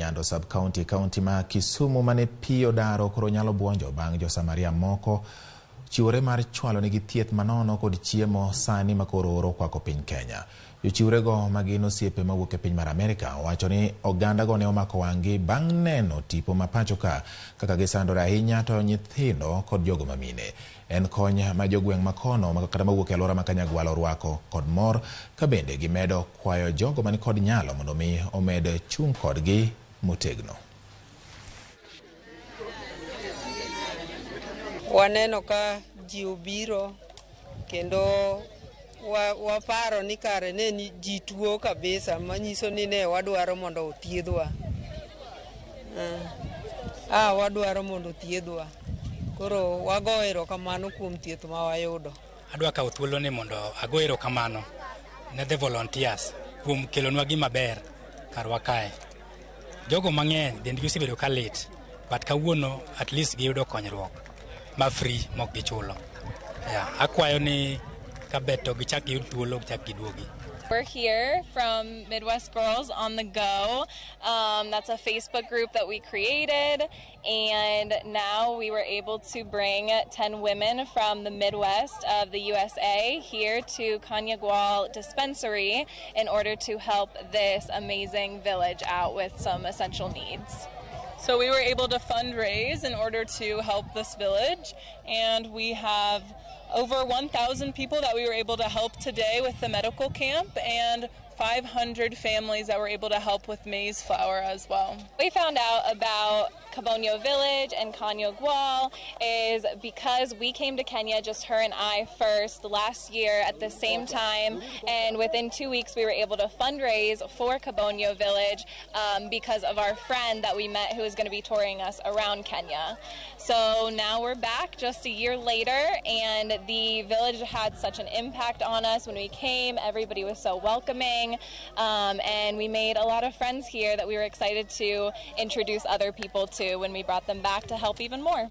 Nyando sub-county, kaunti ma Kisumu mane pi odaro koro nyalo buonjo bang' jo-Samaria moko chiwore mar chwalo negi thieth manono kod chiemo sani ma koro oro okwako piny Kenya. Jochiwrego ma gin osiepe mawuok e piny mar Amerika wacho ni ogandago ne omako wang'gi bang' neno tipo ma pacho ka kaka gisandore ahinya to nyithindo kod jogo mamine. En kony ma jogweng' makono kata mawuok e alwora ma Kanyagwal orwako kod mor ka bende gimedo kwayo jogo man kod nyalo mondo mi omed chung' kodgi motegno. Waneno ka ji obiro kendo waparo ni kare ne ni ji tuo kabisa manyiso ni ne wadwaro mondo othiedhwa. Wadwaro mondo othiedhwa. Koro wago erokamano kuom thieth ma wayudo. Adwa kawo thuolo ni mondo ago erokamano ne the volunteers kuom kelonwa gima ber karwa kae. Jogo mang'eny dendgi osebedo ka lit, but kawuono at least giyudo konyruok ma free mok gichulo. Yeah, akwayo ni kabet to gichak giyud thuolo gichak giduogi. We're here from Midwest Girls on the Go. That's a Facebook group that we created, and now we were able to bring 10 women from the Midwest of the USA here to Kanyagwal Dispensary in order to help this amazing village out with some essential needs. So we were able to fundraise in order to help this village, and we have over 1,000 people that we were able to help today with the medical camp, and 500 families that were able to help with maize flour as well. We found out about Kabonyo Village and Kanyagwal is because we came to Kenya, just her and I first, last year at the same time, and within 2 weeks we were able to fundraise for Kabonyo Village because of our friend that we met who was going to be touring us around Kenya. So now we're back just a year later, and the village had such an impact on us when we came. Everybody was so welcoming. And we made a lot of friends here that we were excited to introduce other people to when we brought them back to help even more.